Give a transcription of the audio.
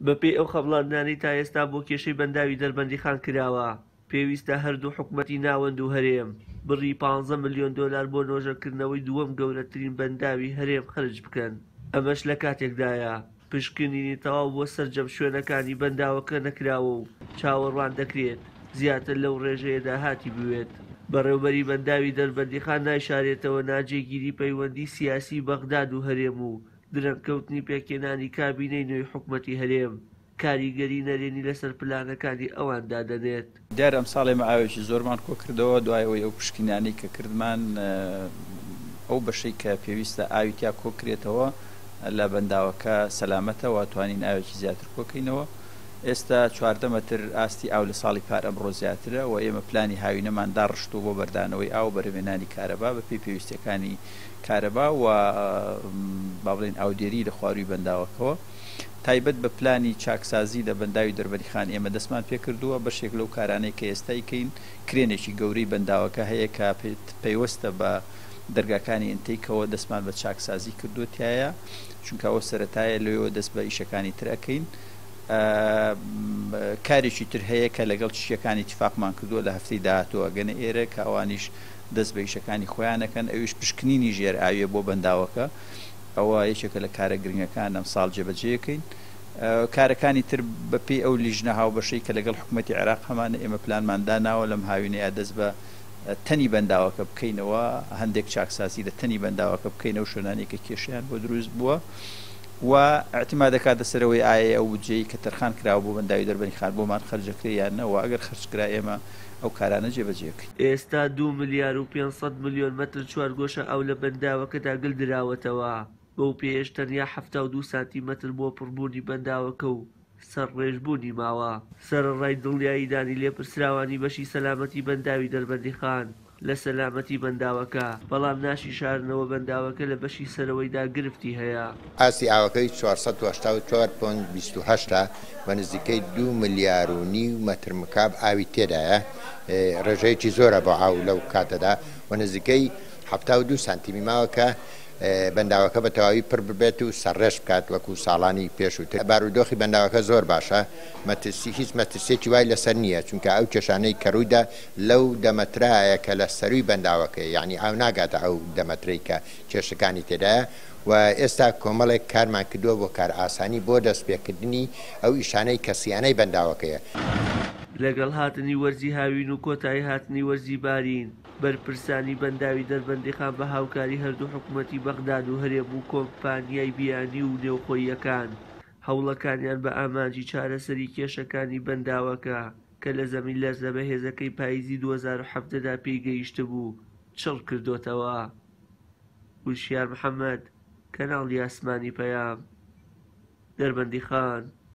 بەپێی ئەو خەمڵاندنانەی تا ئێستا بۆ کێشەی بەنداوی دەربەندیخان کراوە، پێویستە هەردوو حکومەتی ناوەند و هەرێم بڕی 15 ملیۆن دۆلار بۆ نۆژەنکردنەوەی دووەم گەورەترین بەنداوی هەرێم خەرج بکەن. ئەمەش لە کاتێکدایە، پشکنینی تەواو بۆ سەرجەم شوێنەکانی بەنداوەکە نەکراوە و چاوەڕوان دەکرێت زیاتر لەو ڕێژەیە داهاتی بوێت. بەڕێوبەری بەنداوی دەربەندیخان نایشارێتەوە ناجێگیری پەیوەندی سیاسی بەغداد و هەرێم و درەنگکەوتنی پێکهێنانی کابینەی نوێی حکومەتی هەرێم کاریگەری نەرێنی لەسەر پلانەکانی ئەوان دادەنێت. دیارە ئەمساڵ ئێمە ئاوێکی زۆرمان کۆکردەوە، دوای ئەوەی ئەو پشکنینانەی کە کردمان ئەو بەشەی کە پێویستە ئاوی تیا کۆکرێتەوە لە بەنداوەکە سەلامەتە و توانین ئاوێکی زیاتر کۆکەینەوە. ئێستا 14 مەتر ئاستی ئاو لە ساڵی پار ئەمڕۆ زیاترە و ئێمە پلانی هاوینەمان داڕشتووە بۆ بەردانەوەی ئاو و بەرهەمهێنانی کارەبا بەپێی پێویستییەکانی کارەبا و با بڵێین ئاودێری لە خوارووی بەنداوەکەوە. تایبەت بە پلانی چاکسازی لە بەنداوی دەربەندیخان ئێمە دەستمان پێکردووە، بەشێک لەو کارانەی کە ئێستا ئەیکەین کرێنێکی گەورەی بەنداوەکە هەیە کە پەیوەستە بە دەرگاکانی ئینتەیکەوە دەستمان بە چاکسازی کردووە تیایا چونکە ئەوە سەرەتایە لەوێوە دەست بە ئیشەکانی تر ئەکەین. کارێکی تر هەیە کە لەگەڵ چییەکان ئیتیفاقمان کردووە لە هەفتەی داهاتوو ئەگەنە ئێرە کە ئەوانیش دەست بە ئیشەکانی خۆیان ئەکەن ئەویش پشکنینی ژێر ئاویە بۆ بەنداوەکە. ئەوە یەکێکە لە کارە گرنگەکان ئەمساڵ جێبەجێیەکەین. کارەکانی تر بەپێی ئەو لیژنە هاوبەشەی کە لەگەڵ حکومەتی عێراق هەمانە ئێمە پلانمان داناوە لەم هاوینەیا دەست بە تەنی بەنداوەکە بکەینەوە، هەندێک چاکسازی لە تەنی بەنداوەکە بکەین ئەو شوێنانەی کە کێشەیان بۆ دروست بووە و ئیعتیماد دەکاتە سەر ئەوەی ئایا ئەو بودجەیەی کە تەرخان کراوە بۆ بەنداوی دەربەندیخان بۆمان خەرج دەکرێت یان نە و ئەگەر خەرج کرا ئێمە ئەو کارانە جێبەجێ بکەین. ئێستا دوو ملیار و 500 ملیۆن مەتر چوارگۆشە ئاو لە بەنداوەکەدا گل دراوەتەوە، بەو پێیەش تەنیا 72 سانتیمەتر بۆ پڕبوونی بەنداوەکە و سەرڕێژبوونی ماوە. سەرەڕای دڵنیاییدانی لێپرسراوانی بەشی سەلامەتی بەنداوی دەربەندیخان لە سەلامەتی بەنداوەکە، بەڵام ناشیشارنەوە بەنداوەکە لە بەشی سەرەوەیدا گرفتی هەیە. ئاستی ئاوەکەی 484 پۆینت 28 ە و نزیکەی دوو ملیار و نیو مەتر مکعب ئاوی تێدایە، ڕێژەیەکی زۆرە بۆ ئاو لەو کاتەدا و نزیکەی 72 سانتیمی ماوە کە بەنداوەکە بە تەواوی پڕ ببێت و سەرڕێژ بکات وەکو ساڵانی پێشووتر. بارودۆخی بەنداوەکە زۆر باشە، مەترسی هیچ مەترسیەکی وای لەسەر نییە، چونکە ئەو کێشانەی کە ڕوویدا لەو دە مەترایە کە لە سەرووی بەنداوەکەیە، یەعنی ئاو ناگاتە ئەو دە مەترەی کە کێشەکانی تێدایە و ئێستا کۆمەڵێک کارمان کردووە بۆ کارئاسانی بۆ دەستپێکردنی ئەو ئیشانەی کە سیانەی بەنداوەکەیە. لەگەڵ هاتنی وەرزی هاوین و کۆتایی هاتنی وەرزی بارین، بەرپرسانی بەنداوی دەربەندیخان بە هاوکاری هەردوو حکومەتی بەغداد و هەرێم و کۆمپانیای بیانی و نێوخۆییەکان هەوڵەکانیان بە ئامانجی چارەسەری کێشەکانی بەنداوەکە کە لە زەمینلەرزە بەهێزەکەی پاییزی 2017 دا پێی گەیشتبوو، چڕ کردۆتەوە. وشیار محەمەد، کەناڵی ئاسمانی پەیام، دەربەندیخان.